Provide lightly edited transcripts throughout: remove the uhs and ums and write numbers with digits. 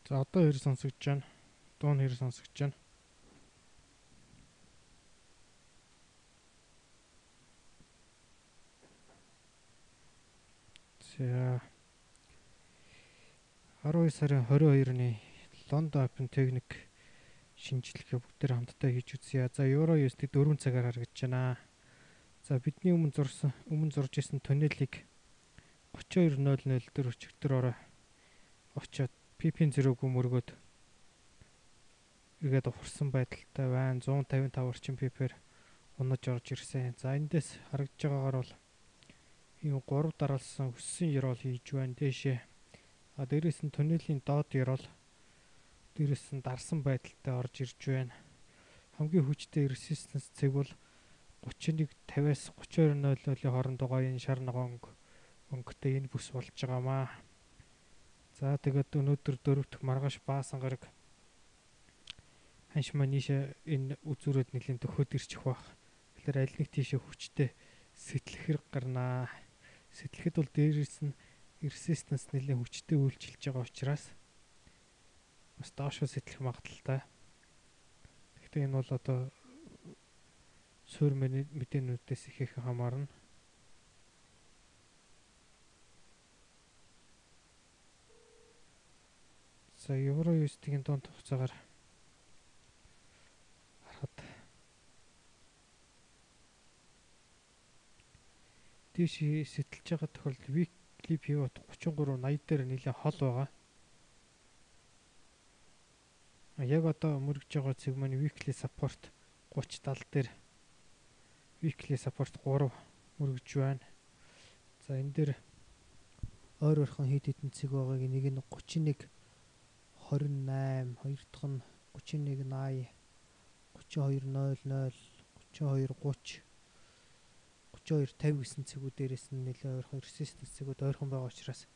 За одоо хэр сонсогдож байна? Дуу нь хэр сонсогдож байна? За 12 сарын 22-ны London Open техник шинжилгээ бүгдээр хамтдаа хийж үзье. За Euro USD 4 цагаар харагдаж байна. За бидний өмнө зурж исэн туннелийг 32.00 дээр өчигдөр орой очиод PP0-г мөргөөд эргээд ухарсан байдалтай байна. 155 орчим PP-ээр унаж орж ирсэн. За эндээс харагдж байгаагаар бол ийм 3 дараалсан өссөн ёроол хийж байна дээшээ. А дээрээс нь туннелийн доод ёроол дээрээс нь дарсан байдалтай орж ирж байна. Хамгийн хүчтэй resistance цэг бол 31.50-аас 32.00-ийн хооронд байгаа энэ шар ногоон өнгөтэй энэ бүс болж байгаамаа. За тэгээд өнөөдөр 4 дахь маргааш баасан гараг ханш маань ийшээ энэ үзүүрээд нэлийн төхөөд ирчих байх. Тэгэхээр аль нэг тийшээ хүчтэй сэтлэх хэрэг гарнаа. Сэтлэхэд бол дээрээс нь resistance нэлийн хүчтэй үйлчилж байгаа учраас бас доошоо сэтлэх магадлалтай. Гэхдээ энэ бол одоо суур мэдээнүүдээс их их хамаарна. За Euro USD-ийн дунд хугацаагаар харахад дээш сэтэлж байгаа тохиолдолд weekly pivot 33.80 дээр нэлээд хол байгаа. Яг одоо мөргөж байгаа цэг маань weekly support 30.70 дээр weekly support 3 мөргөж байна. За энэ дээр ойр ойрхон хэд хэдэн цэг байгааг нэг нь 31.28, хоёр дахь нь 31.80, 32.00, 32.30, 32.50 гэсэн цэгүүдээрээс нь нэлээд ойрхон resistance цэгүүд ойрхон байгаа учраас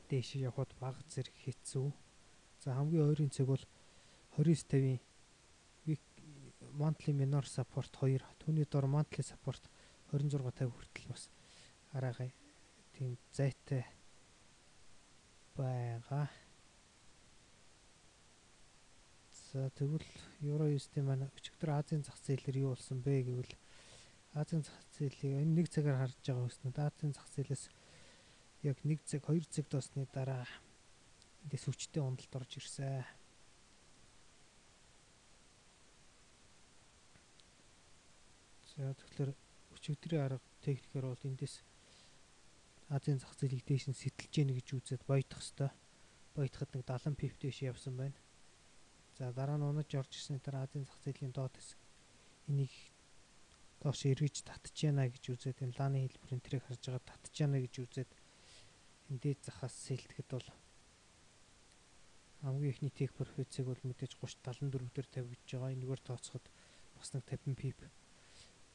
дээш явхад бага зэрэг хэцүү. За хамгийн ойрын цэг бол 29.50-ийн monthly minor support 2, түүний дор monthly support 26.50 хүртэл бас араагаа тийм зайтай байгаа. За тэгвэл Euro USD маань өчигдөр Азийн зах зээлээр юу болсон бэ гэвэл Азийн зах зээлийг энэ нэг цагаар харж байгаа хүснүүд Азийн зах зээлээс яг 1 цаг 2 цаг дуусны дараа эндээс хүчтэй уналт орж ирсэн. За тэгэхээр өчигдрийн арга техникээр бол эндээс Азийн зах зээлийг дээш нь сэтэлж гэнэ гэж үзээд бойтох хэвээр. Бойтоход нэг 70 pip дээш явсан байна. За дараа нь унаж орж ирсний дараа Азийн зах зээлийн доод хэсэг энийг доош эргэж татж яана гэж үзээд энэ лааны хэлбэрийн тэрийг харж байгаа татж яана гэж үзээд энэ дээд захаас сэлтгэхэд бол хамгийн ихний take profit-ийг бол мэдээж 30.74 дээр тавигдж байгаа. Энэгээр тооцоход бас нэг 50 pip.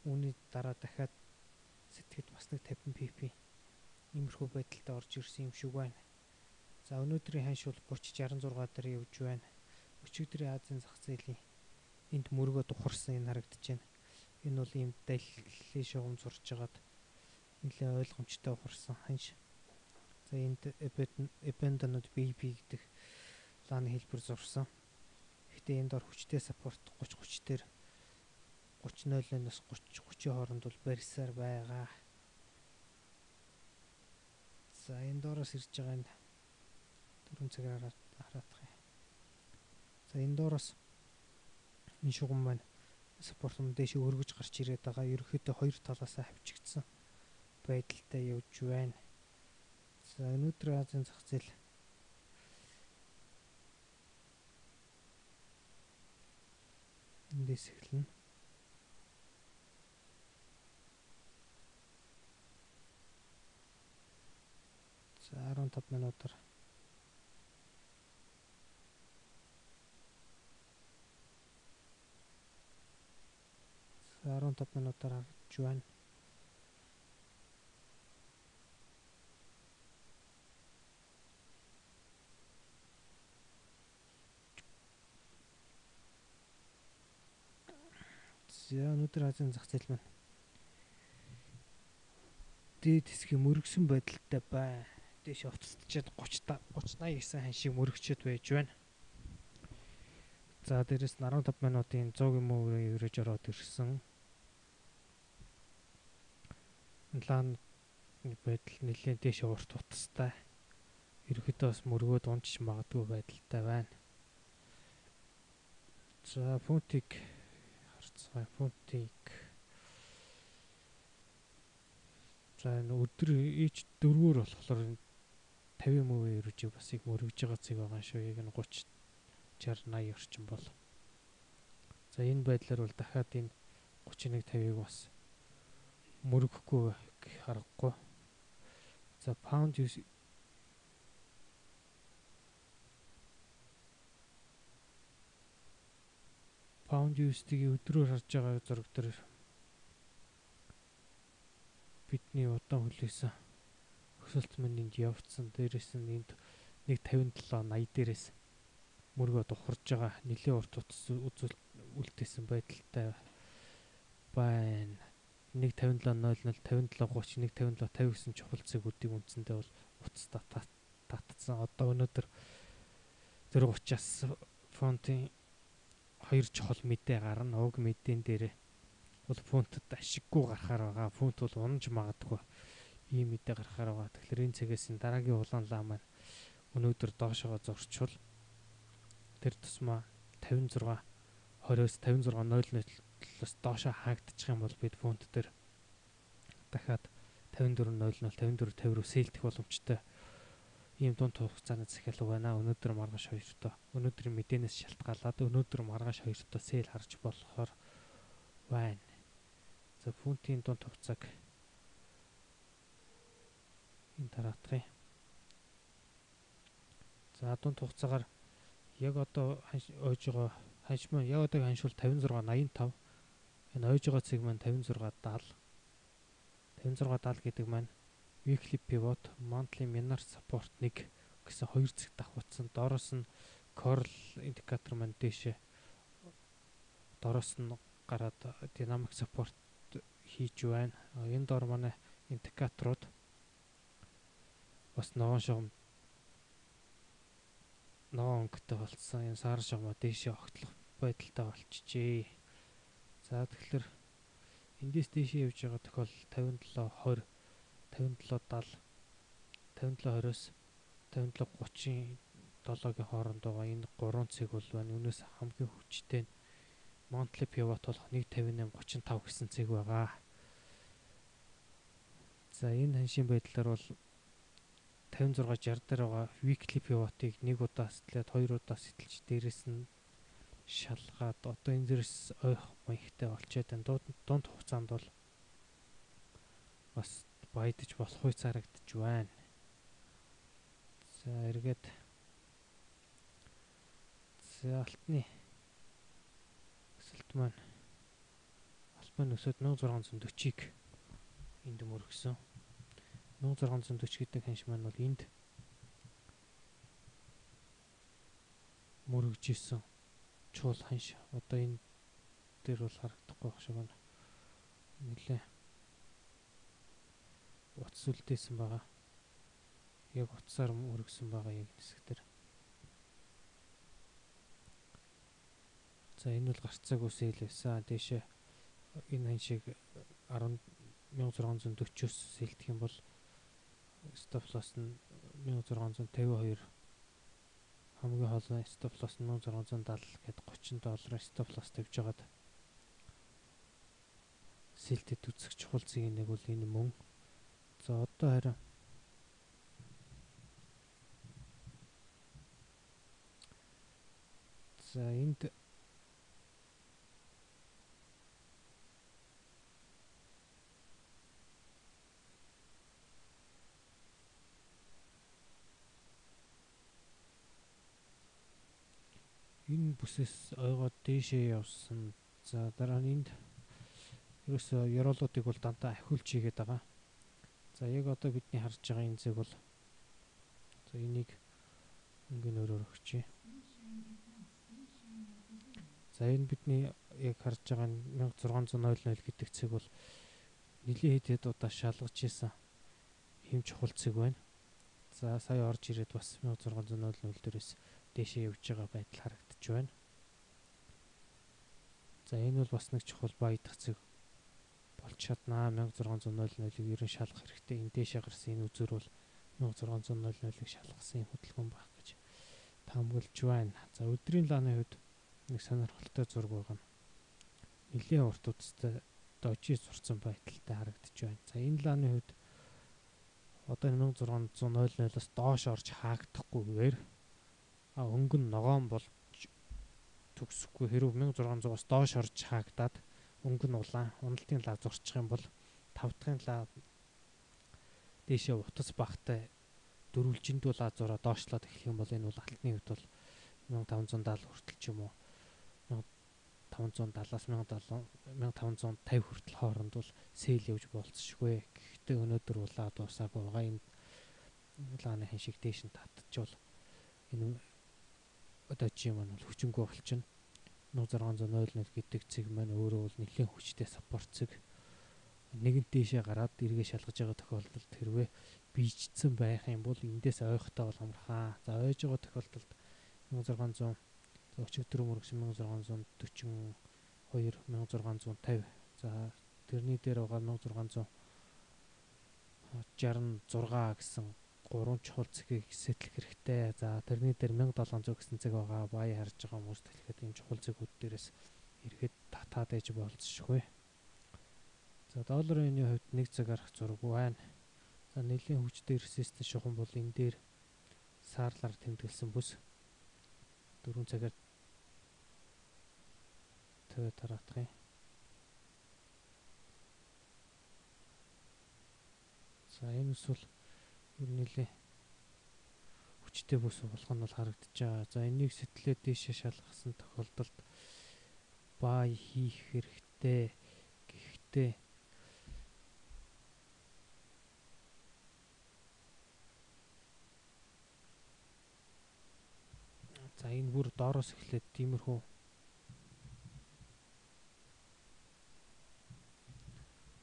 Үүний дараа дахиад сэтгэхэд бас нэг 50 pip-ийн иймэрхүү байдалтай орж ирсэн юм шиг байна. За өнөөдрийн ханш бол 30.66 дээр явж байна. Өчигдрийн Азийн зах зээлийн энд мөргөөд ухарсан энэ харагдаж байна. Энэ бол ийм далилын шугам зурж байгаад нэлээд ойлгомжтой ухарсан ханш. За энд abandoned BB гэдэг лааны хэлбэр зурсан. Гэхдээ энд дор хүчтэй support 30.30 дээр 30.00-аас 30.30-ийн хооронд бол барьсаар байгаа. За энэ доороос ирж байгаа энэ 4 цагаар хараадах юм. За энэ доороос энэ шугам маань support нь дээш өргөж гарч ирээд байгаа. Ерөнхийдөө хоёр талаасаа хавчигдсан байдалтай явж байна. За өнөөдөр Азийн зах зээл эндээс эхэлнэ. За 15 минутаар за 15 минутаар харагдж байна. За өнөөдөр Азийн зах зээл маань дээд хэсгийн мөргсөн байдалтай байна. Дээш уцтчихэд 30 30 89 ханшийг мөрөгчөд байж байна. За дээрэс нь 15 минутын 100-ийн мөврийн өрөөж ороод ирсэн. Лаан байдал нэлээд дээш урт утастай. Ерөнхийдөө бас мөргөөд унчиж магадгүй байдалтай байна. За фунтыг харцгаая. Фунтыг за энэ өдөр ич дөрвөөр болохоор 50 мөвийн өрөөжийг бас их мөргөж байгаа цэг байгаа шүү. Яг энэ 30 60 80 орчим бол. За энэ байдлаар бол дахиад энэ 31 50-ыг бас мөргөхгүй гэх аргагүй. За паунд Pound USD-ийн өдрөөр харж байгаа зураг дээр бидний удаан хүлээсэн өсөлт мань энд явцсан. Дээрээс нь энд 1.57 80 дээрээс мөргөө духарж байгаа нэлээд урт утас үзүүлэлт үлдээсэн байдалтай байна. 1.57 00 57 30 1.57 50 гэсэн чухал цэгүүдийг үндсэндээ бол утас татцсан. Одоо өнөөдөр 0.30-аас фунтын хоёр чухал мэдээ гарна. Уг мэдээн дээр бол фунтад ашиггүй гарахаар байгаа. Фунт бол унаж магадгүй ийм мэдээ гарахаар байгаа. Тэгэхээр энэ цэгээс нь дараагийн улаан лаа маань өнөөдөр доошогоо зурчвал тэр тусмаа 56 20-оос 56 00-оос доошоо хаагдчих юм бол бид фунт дээр дахиад 54 00 54 50 руу сэлдэх боломжтой ийм дунд хугацааны захиалга байна. Өнөөдөр маргааш хоёртоо өнөөдрийн мэдээнээс шалтгаалаад өнөөдөр маргааш хоёртоо сэл харж болохоор байна. За фунтын дунд хугацааг энэ тараатгая. За дунд хугацаагаар яг одоо ойж байгаа ханш маань яг одоо ханш бол 56 85. Энэ ойж байгаа цэг маань 56 70. 56 70 гэдэг маань weekly pivot, monthly minor support 1 гэсэн хоёр цэг давхцсан. Доороос нь curl индикатор маань дээшээ доороос нь гараад dynamic support хийж байна. Энэ доор манай индикаторууд бас ногоон шугам ногоон өнгөтэй болцсон. Энэ сар шугамаа дээшээ огтлох байдалтай болчихжээ. За тэгэхээр эндээс дээшээ явж байгаа тохиолдолд 57 20 57 70 57 20-оос 57 37-гийн хооронд байгаа энэ гурван цэг бол байна. Үүнээс хамгийн хүчтэй нь monthly pivot болох 1.58 35 гэсэн цэг байгаа. За энэ ханшийн байдлаар бол 56 60 дээр байгаа weekly pivot-ыг нэг удаа сэтлээд хоёр удаа сэтэлж дээрэс нь шалгаад одоо энэ дээрс ойх маягтай болчиход байна. Дунд хугацаанд бол бас байдаж болох үе зарагдж байна. За эргээд за алтны өсөлт маань алт маань өсөөд 1640-ыг энд мөргсөн. 1640 гэдэг ханш маань бол энд мөргөж исэн чуул ханш. Одоо энэ дээр бол харагдахгүй байх шиг байна. Нилээ утас үлдээсэн байгаа. Яг утсаар мөргсөн байгаа яг хэсэг дээр. За энэ бол гарцаагүй сэл байсан. Дээшээ энэ ханшийг 10640-оос сэлдэх юм бол stop loss нь 1652, хамгийн хоолой stop loss нь 1670 гээд 30 долларын stop loss тавьж байгаад сэлтэд үзэх чухал зэгийн нэг бол энэ мөн. За одоо харин за энд энэ бүсээс ойгоод дээшээ явсан. За дараа нь энд ерөөсөө ёроолуудыг бол дандаа ахиулж хийгээд байгаа. За яг одоо бидний харж байгаа энэ зэг бол за энийг өнгө өөрөөр өгчээ. За энэ бидний яг харж байгаа 1600 гэдэг цэг бол нэлийн хэд хэд удаа шалгаж исэн ийм чухал цэг байна. За сая орж ирээд бас 1600 дээрээс дээшээ явж байгаа байдал харагдаж байна. За энэ бол бас нэг чухал баядах зэг болж чаднаа. 1600-ыг ерөн шалгах хэрэгтэй. Энэ дээшээ гарсан энэ үзүр бол 1600-ыг шалгасан хөдөлгөөн байх гэж таамаглаж байна. За өдрийн лааны хувьд нэг сонирхолтой зураг байгаа нь нэлээд урт үдцтэй дожи зурцсан байдалтай харагдаж байна. За энэ лааны хувьд одоо 1600-аас доош орж хаагдахгүйгээр өнгө нь ногоон болж төгсөхгүй хэрв 1600-аас доош орж хаагдаад өнгө нь улаан уналтын лаа зурчих юм бол 5 дахьын лаа дээшээ утас багтай дөрвөлжиндүү лаа зураа доошлоод эхлэх юм бол энэ бол алтны хувьд бол 1570 хүртэл ч юм уу 1570-аас 1550 хүртэл хооронд бол сэл явж болцсошгүй. Гэхдээ өнөөдөр улаа дуусаагүй байгаа. Энэ лааны хэн шиг дээш нь татчихвал энэ одоо чи маань бол хүчингү болчихно. 1600 гэдэг цэг маань өөрөө бол нэлээд хүчтэй саппорт цэг. Нэгэнт дээшээ гараад эргээ шалгаж байгаа тохиолдолд хэрвээ бийжсэн байх юм бол эндээс ойхтой бол амархаа. За ойж байгаа тохиолдолд 1600 өчигдөр мөргсөн 1642 1650. За тэрний дээр байгаа 1666 гэсэн гурван чухал цэгийг сэтлэх хэрэгтэй. За тэрний дээр 1700 гэсэн цэг байгаа. Бай харж байгаа хүмүүс тэгэхээр энэ чухал цэгүүд дээрээс эргээд татаад ээж болцсошгүй. За долларын энийн хувьд нэг цаг арах зураг байна. За нэлийн хүчтэй resistance шугам бол энэ дээр саарлаар тэмдэглэсэн бүс 4 цагаар тавиад тараадах юм. За энэ бүс бол ер нь нэлээ хүчтэй бүс болох нь бол харагдаж байгаа. За энийг сэтлээд дээшээ шалгасан тохиолдолд бай хийх хэрэгтэй. Гэхдээ за энэ бүр доороос эхлээд тиймэрхүү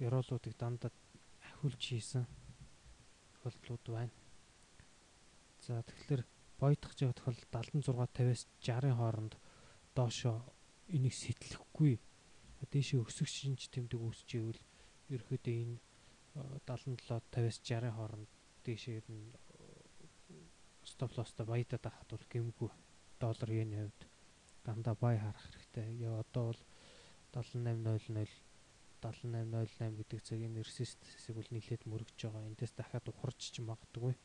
ёроолуудыг дандаа ахиулж хийсэн тохиолдлууд байна. За тэгэхээр бойтох жиг тохиолдолд 76 50-аас 60-ын хооронд доошоо энийг сэтлэхгүй дээшээ өсөх шинж тэмдэг үүсч ивэл ерөөхдөө энэ 77 50-аас 60-ын хооронд дээшээ ер нь стоп лосстой баядаад байхад бол гэмгүй. Доллар йений хувьд дандаа бай харах хэрэгтэй. Яа одоо бол 78.00 78.08 гэдэг цагийн resistance-ийг бол нэлээд мөргөж байгаа. Эндээс дахиад ухарч ч магадгүй.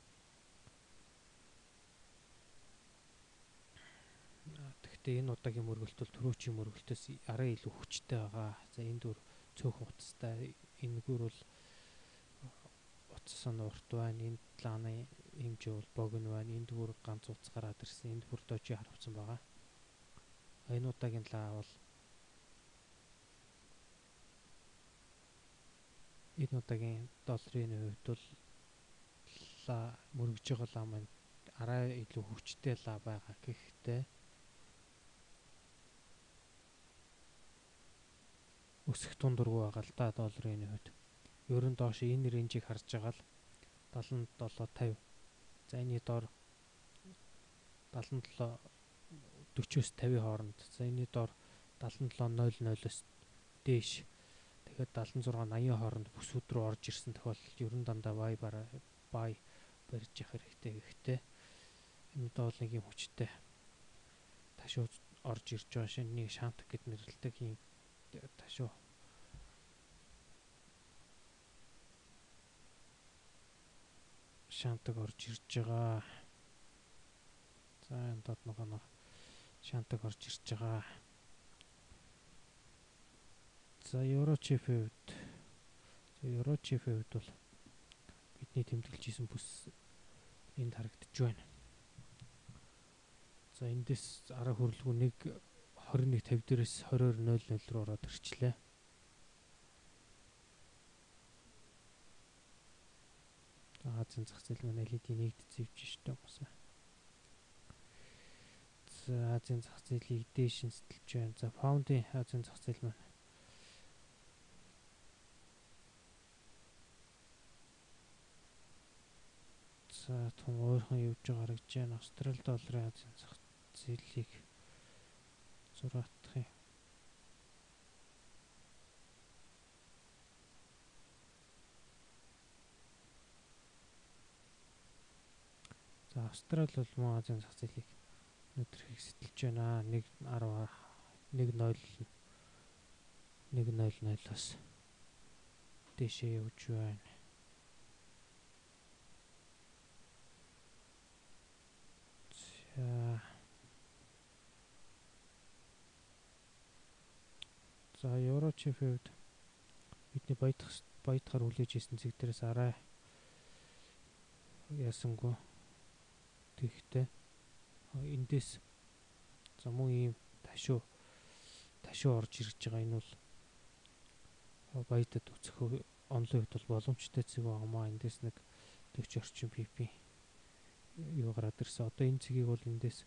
Тэгэхдээ энэ удаагийн мөргөлт бол түрүүчийн мөргөлтөөс арай илүү хүчтэй байгаа. За энэ дүр цөөхөн утастай, энэгээр бол утас нь урт байна. Энэ лааны хэмжээ бол богино байна. Энд бүр ганц утас гараад ирсэн. Энд бүр дожи харавцсан байгаа. Энэ удаагийн лаа бол энэ удаагийн долларын хувьд бол лаа мөргөж байгаа лаа маань арай илүү хүчтэй лаа байгаа. Гэхдээ өсөх тундургүй байгаа л да долларын хувьд. Ер нь доош энэ ренжийг харж байгаа л 77 50. За энэний дор 77 40-оос 50 хооронд. За энэний дор 77 00-оос дээш. Тэгэхээр 76 80 хооронд бүсүүд рүү орж ирсэн тохиолдолд ер нь дандаа бай барьж явах хэрэгтэй. Гэхдээ энэ удаа бол нэг юм хүчтэй ташуу орж ирж байгаа шинэ нэг шантк гэд нэрлэдэг юм ташуу. Шантаг орж ирж байгаа. За энэ дод нэг шантаг орж ирж байгаа. За евро чифийн хувьд, за евро чифийн хувьд бол бидний тэмдэглэж исэн бүс энд харагдаж байна. За эндээс арай хүрлгүй нэг 21 50 дээрээс 22 00 руу ороод ирчлээ. Азийн зах зээл маань LED нэгдсэн юм шүү дээ угаасаа. За Азийн зах зээлийг дээш нь сэтэлж байна. За паундын Азийн зах зээл маань за За тун ойрхон явж байгаа харагдаж байна. Австрали долларын Азийн зах зээлийг зураатах юм. За Австрали бол мөн Азийн зах зээлийг өнөөдөр их сэтэлж байна. 1.10 1.0 1.00-оос дээшээ явж байна. За евро чипийн хувьд бидний баядахаар хүлээж исэн цэг дээрээс арай яасангүй. Тэгэхдээ эндээс за мөн ийм ташуу орж ирж байгаа. Энэ бол баядад өцөх онлын хувьд бол боломжтой цэг байгаамаа. Эндээс нэг 40 орчим пп юу гараад ирсэн. Одоо энэ цэгийг бол эндээс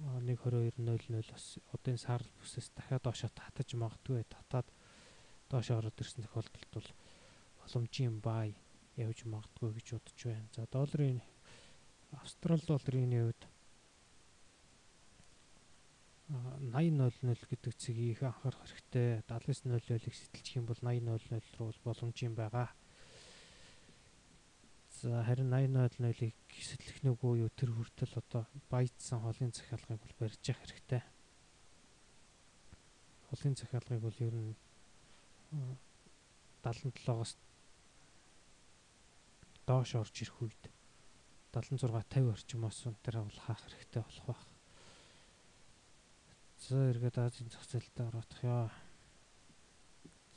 1.2200 бас одоо энэ саарл бүсээс дахиад доошоо татаж магадгүй. Татаад доошоо ороод ирсэн тохиолдолд бол боломжийн бай явж магадгүй гэж бодож байна. За долларын Австрали долларын хувьд 80.00 гэдэг цэгийг их анхаарах хэрэгтэй. 79.00-ыг сэтэлчих юм бол 80.00 руу бол боломжийн байгаа. За харин 80.00-ыг сэтлэх нүгөө юу тэр хүртэл одоо баяжсан холын захиалгыг бол барьж явах хэрэгтэй. Холын захиалгыг бол ер нь 77-оос доош орж ирэх үед 76 50 орчимоос тэр бол хаах хэрэгтэй болох байх. За эргээд Азийн зах зээлд ороодох ёо.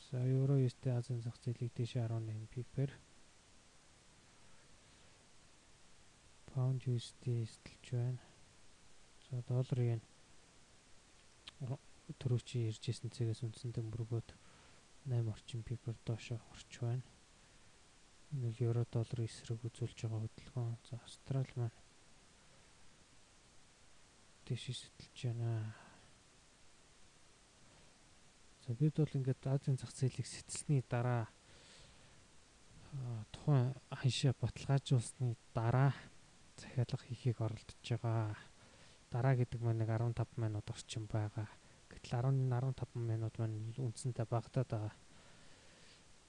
За евро USD Азийн зах зээлийг дээшээ 18 пипээр Pound USD сэтэлж байна. За долларын түрүүчийн ирж исэн цэгээс үндсэндээ мөргөөд 8 орчим пипээр доошоо орч байна. Энэ бол евро долларын эсрэг үзүүлж байгаа хөдөлгөөн. За Австрали маань дээшээ сэтэлж байна. За бид бол ингээд Азийн зах зээлийг сэтэлсний дараа тухайн ханшаа баталгаажуулсны дараа захиалга хийхийг оролдож байгаа. Дараа гэдэг маань нэг 15 минут орчим байгаа. Гэтэл 15 минут маань үндсэндээ багадаад байгаа.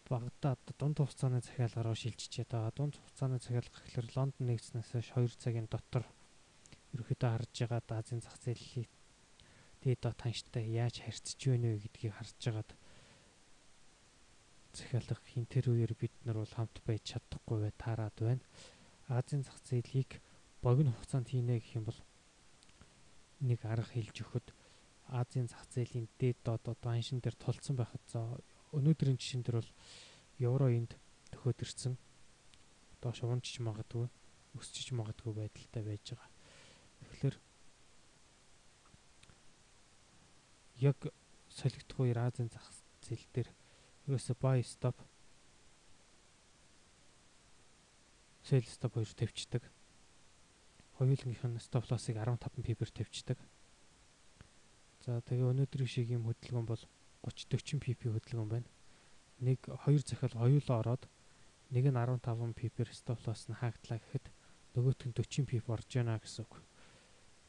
Багадаад дунд хугацааны захиалга руу шилжчихээд байгаа. Дунд хугацааны захиалга гэхлээр Лондон нэгдснээс хойш 2 цагийн дотор ерөөхдөө харж байгаа Азийн зах зээлийн дээд дот ханштай яаж харьцаж байна вэ гэдгийг харж байгаад захиалга хийн тэр үеэр бид нар бол хамт байж чадахгүй бай таарад байна. Азийн зах зээлийг богино хугацаанд хийнэ гэх юм бол нэг арга хэлж өгөхөд Азийн зах зээлийн дээд доод одоо ханшин дээр тулцсан байхад за өнөөдрийн жишээн дээр бол евро энд төхөөд ирсэн. Доош унжиж магадгүй, өсчиж магадгүй байдалтай байж байгаа. Тэгэхээр яг солигдох үеэр Азийн зах зээл дээр ерөөсө buy stop sell stop хоёр тавьчихдаг. Хоёулангийнх нь stop loss-ыг 15 pip-ээр тавьчихдаг. За тэгээ өнөөдрийн шиг юм хөдөлгөөн бол 30 40 pip хөдөлгөөн байна. Нэг хоёр захиалга хоёулаа ороод нэг нь 15 pip-ээр stop loss нь хаагдлаа гэхэд нөгөөх нь 40 pip орж яана гэсэн үг.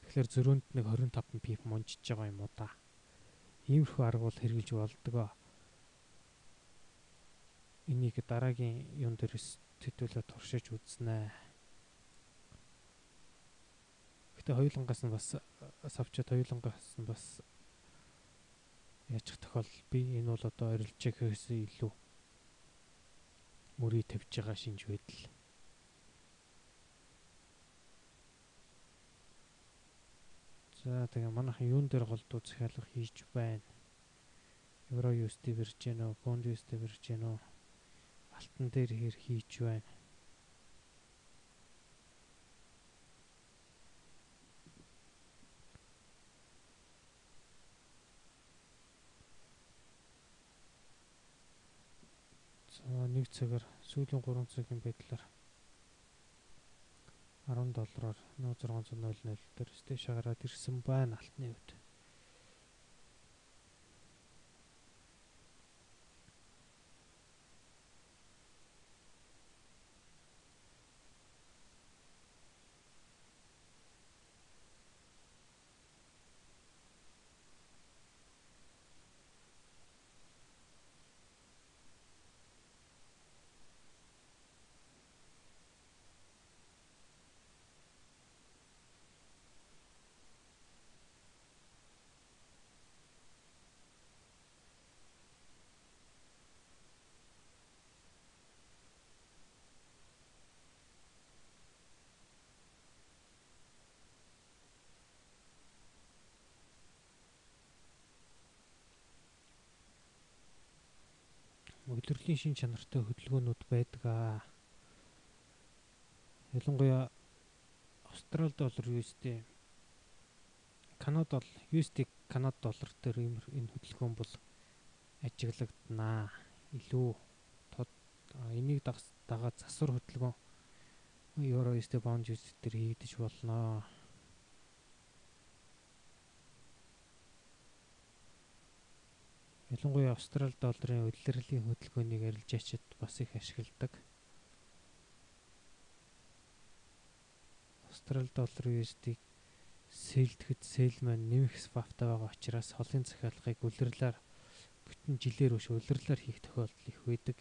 Тэгэхээр зөрөөнд нэг 25 pip мунжиж байгаа юм уу да. Иймэрхүү арга бол хэрэгжилж болдгоо. Энийг дараагийн юун дээрээс төдийлөө туршиж үзнэ. Гэтэ хоёулангаас нь бас савчаад хоёулангаас нь бас яачих тохиолдол би энэ бол одоо арилжаахээс илүү мөрий тавьж байгаа шинж байдал. За тэгээ манайхан юун дээр голдуу захиалга хийж байна. Евро USD бирж гэнэ үү, Pound USD бирж гэнэ үү? Алтан дээр хэр хийж байна. За нэг цагаар сүүлийн 3 цагийн байдлаар 10 доллараар 0600 дээр стэш гараад ирсэн байна алтны хувьд. Улирлын шин чанартай хөдөлгөөнүүд байдаг аа. Ялангуяа Австрал доллар USD, Канада бол USD Канада доллар дээр энэ хөдөлгөөн бол ажиглагдана. Илүү тод энийг дагаад засвар хөдөлгөөн Евро USD, Pound USD дээр хийгдэж болно. Ялангуяа Австрал долларын улирлын хөдөлгөөнийг арилжаачид бас их ашигладаг. Австрал доллар USD-г сэлдэхэд сэл маань нэмэх swap-тай байгаа учраас холын захиалгыг улирлаар бүтэн жилээр өш улирлаар хийх тохиолдол их байдаг.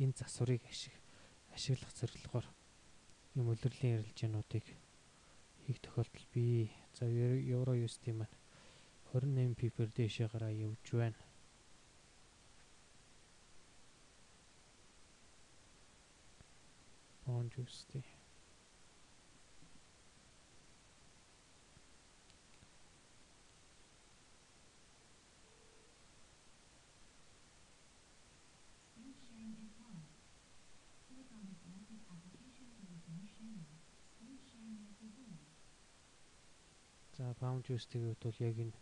Энэ засварыг ашиглах зорилгоор ийм улирлын арилжаануудыг хийх тохиолдол бий. За Евро USD маань 28 pip-ээр дээшээ гараа явж байна. Pound USD. За Pound USD-ийн хувьд бол яг энэ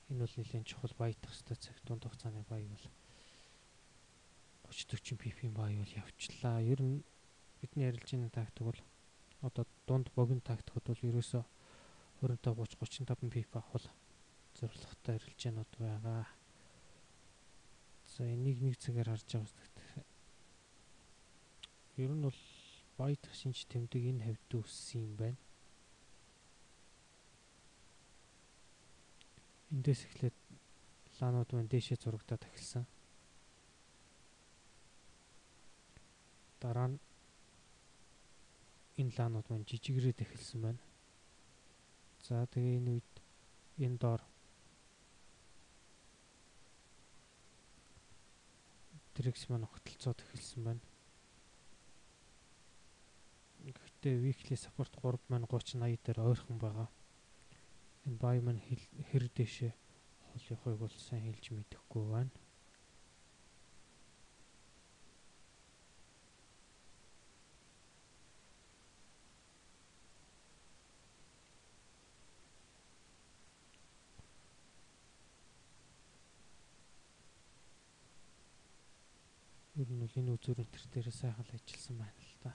бол нэлээд чухал баядах ёстой цаг дунд хугацааны бай бол 30-40 pip-ийн бай бол явчлаа. Ер нь бидний арилжааны тактик бол одоо дунд богино тактикууд бол ерөөсөө 25 30 35 pip авах зорилготой арилжаанууд байгаа. За энийг нэг цагаар харж байгаа үстэй. Ер нь бол баядах шинж тэмдэг энэ хавьд үүссэн юм байна. Эндээс эхлээд лаанууд маань дээшээ зурагдаад эхэлсэн. Дараа нь энэ лаанууд маань жижигрээд эхэлсэн байна. За тэгээ энэ үед энэ доор Трекс маань огтлцоод эхэлсэн байна. Гэхдээ weekly support 3 маань 30 80 дээр ойрхон байгаа. Энэ бай маань хэр дээшээ хол явахыг бол сайн хэлж мэдэхгүй байна. Ер нь бол энэ үзүүр энэ төр дээр сайхан л ажилласан байна л да.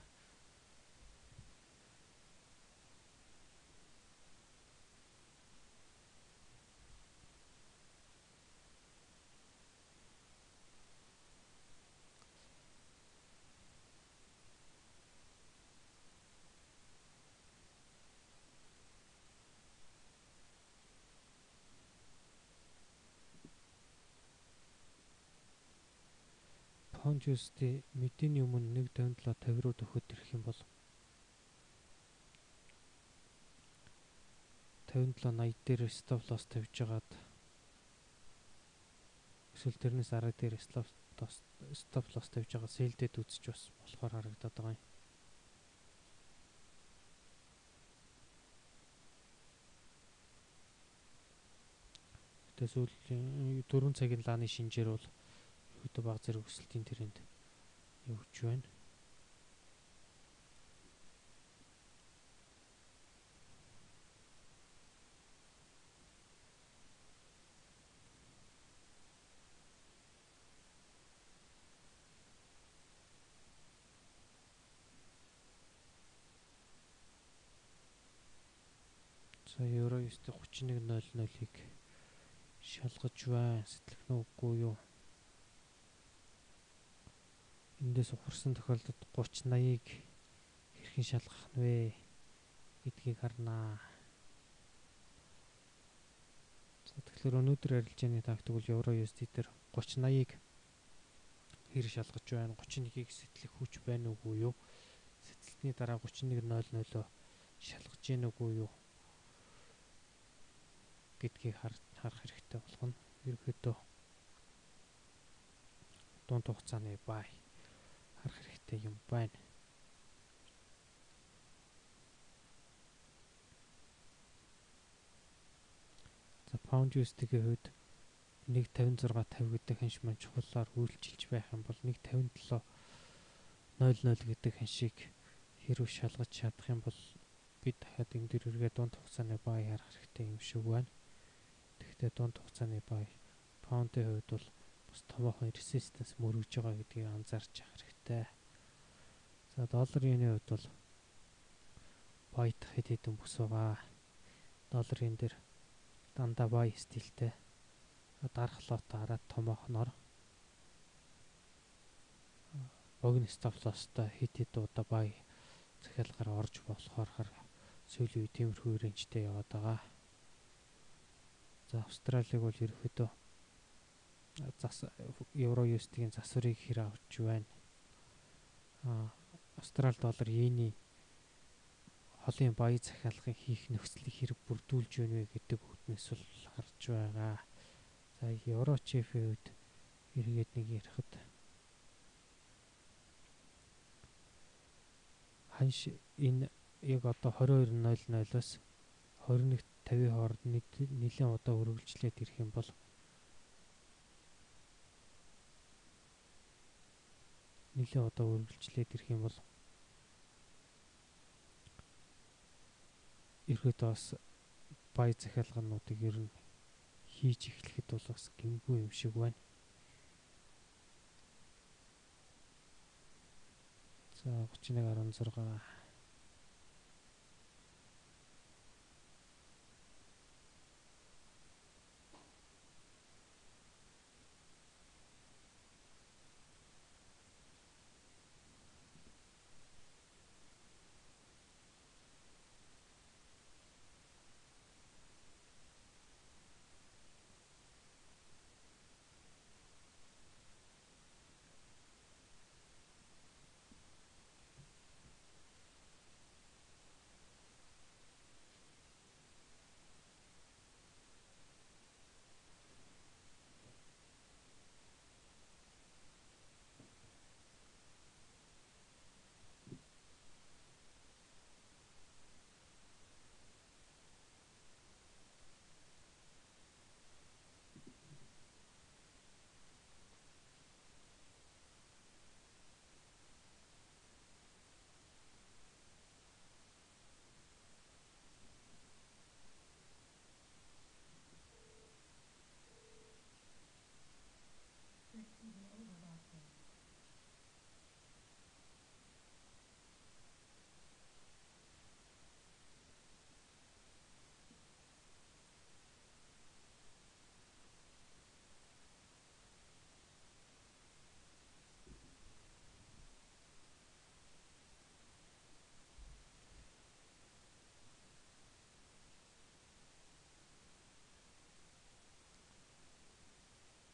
Pound USD мэдээний өмнө 1.57 50 руу дөхөд ирэх юм бол 57.80 дээр stop loss тавьж хагаад эсвэл тэрнээс арай дээр stop loss тавьж байгаа сэлдэд үзэж бас болохоор харагдаад байгаа юм. Гэтэ сүүлийн 4 цагийн лааны шинжээр бол ерөөдөө баг зэрэг өсөлтийн тренд явж байна. За Евро USD 31.00-ыг шалгаж байна. Сэтлэх нь үгүй юу? Эндээс ухарсан тохиолдолд 30-80-ыг хэрхэн шалгах нь вэ гэдгийг харнаа. За тэгэхээр өнөөдөр арилжааны тактик бол Евро USD дээр 30-80-ыг хэр шалгаж байна, 31-ийг сэтлэх хүч байна уугүй юу? Сэтэлтний дараа 31.00-оо шалгаж гин үгүй юу гэдгийг харах хэрэгтэй болгоно. Ерөнхийдөө дунд хугацааны бай харах хэрэгтэй юм байна. За Pound USD-ийн хувьд 1.56 50 гэдэг ханш маань чухалаар үйлчилж байх юм бол 1.57 00 гэдэг ханшийг хэрв шалгаж чадах юм бол би дахиад энэ дэр эргээ дунд хугацааны buy харах хэрэгтэй юм шиг байна. Тэгэхдээ дунд хугацааны buy паундын хувьд бол бас томоохон resistance мөргөж байгаа гэдгийг анзаарч явах хэрэгтэй. За доллар йений хувьд бол buy хэд хэдэн бүс байгаа. Доллар йен дээр дандаа buy стилтэй дарах lot хараад томоохноор богино stop loss-той хэд хэд удаа buy захиалгаар орж болохоор сүүлийн үе тиймэрхүү range-тэй яваад байгаа. За Австралиг бол ерөөхдөө зас евро USD-ийн засварыг хэр авч байна. Австрал доллар йений холын buy захиалгыг хийх нөхцөлийг хэрэг бүрдүүлж байна вэ гэдэг үүднээс бол харж байгаа. За евро CHF-ийн хувьд эргээд нэг ярихад ханш энэ яг одоо 22.00-оос 21.50 хооронд нэлээд удаа үргэлжлээд ирэх юм бол ерөөдөө бас buy захиалгануудыг ер нь хийж эхлэхэд бол бас гэмгүй юм шиг байна. За 31.16.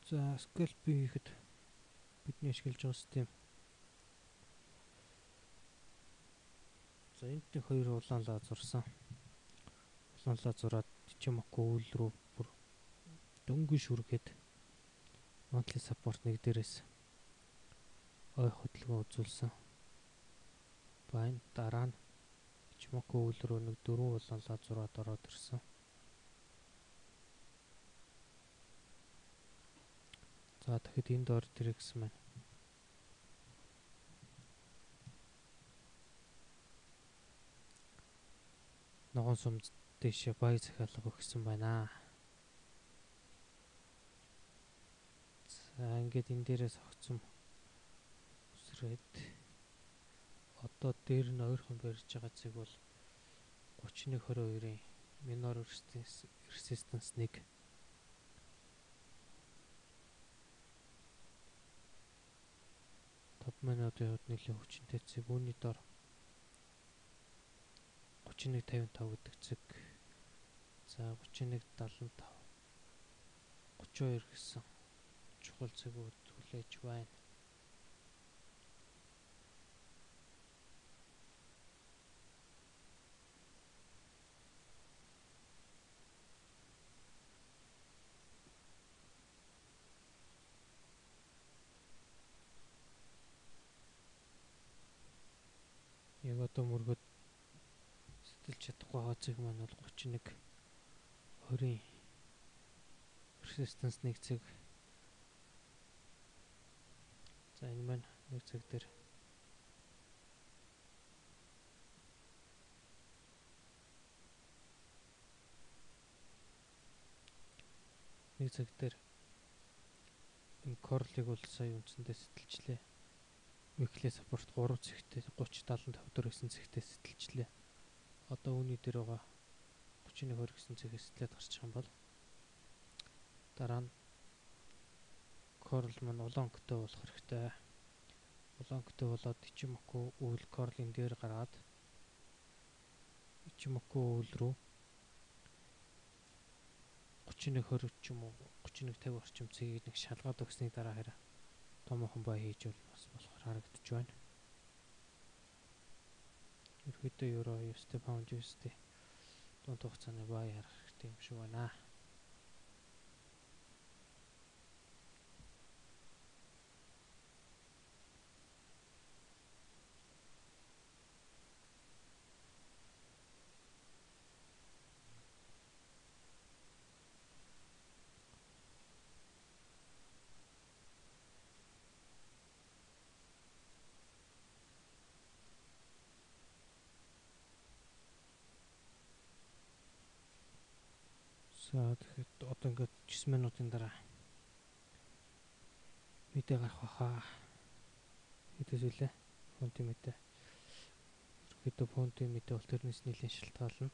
За scalping хийхэд бидний ашиглаж байгаа систем. За энд нэг хоёр улаан лаа зурсан. Улаан лаа зураад Ichimoku үйл рүү бүр дөнгөн шүргээд monthly support нэг дээрээс ой хөдөлгөөн үзүүлсэн. Байна. Дараа нь Ichimoku үйл рүү нэг дөрвөн улаан лаа зураад ороод ирсэн. За тэгэхэд энд ор тэр гэсэн байна. Ногоон сум дээшээ buy захиалга өгсөн байна. За ингээд энэ дээрээс огцом үсрээд одоо дээр нь ойрхон барьж байгаа цэг бол 31.22-ийн minor resistance 1. Минутын хувьд нэлээд хүчинтэй цэг. Үүний дор 31.55 гэдэг цэг. За 31.75 32 гэсэн чухал цэгүүд хүлээж байна. Яг одоо мөргөд сэтэлж чадахгүй байгаа цэг маань бол 31.20-ийн Resistance 1 цаг. За энэ маань 1 цаг дээр нэг цаг дээр энэ Corel-ыг бол сая үндсэндээ сэтэлжлээ. Weekly support 3 цэгтэй 30 75 4 гэсэн цэгтэй сэтэлжлээ. Одоо үүний дээр байгаа 31 20 гэсэн цэгээс сэтлээд гарчих юм бол дараа нь Corel маань улаан өнгөтэй болох хэрэгтэй. Улаан өнгөтэй болоод Ichimoku үйл Corel-ийн дээр гараад Ichimoku үйл рүү 31 20 ч юм уу 31 50 орчим цэгийг нэг шалгаад өгсөний дараа хараа томоохон бай хийж бол бас болохоор харагдаж байна. Ерөөдөө евро USD pound USD дунд хугацааны бай харах хэрэгтэй юм шиг байна. За тэгэхэд одоо ингээд 9 минутын дараа мэдээ гарах баха. Хэдээс үлээ? Фунтын мэдээ. Ерөнхийдөө фунтын мэдээ бол тэрнээс нэлээд шалтгаална.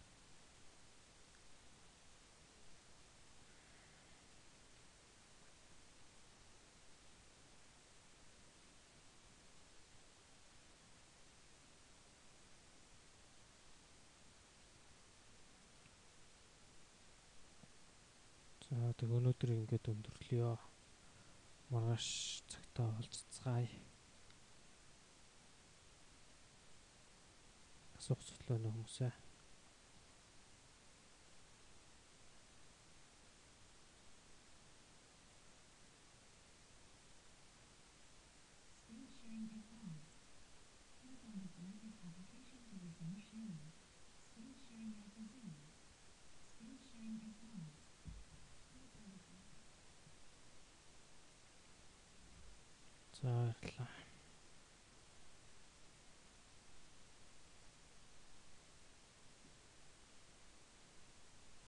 За тэг өнөөдөр ингээд өндөрлөё. Маргааш цагтаа уулзцгаая. Асуух зүйл байна хүмүүсээ. Screen sharing is paused. Click on the selected application to resume sharing. Screen sharing has resumed. Screen sharing is paused. Click on the За баярлалаа.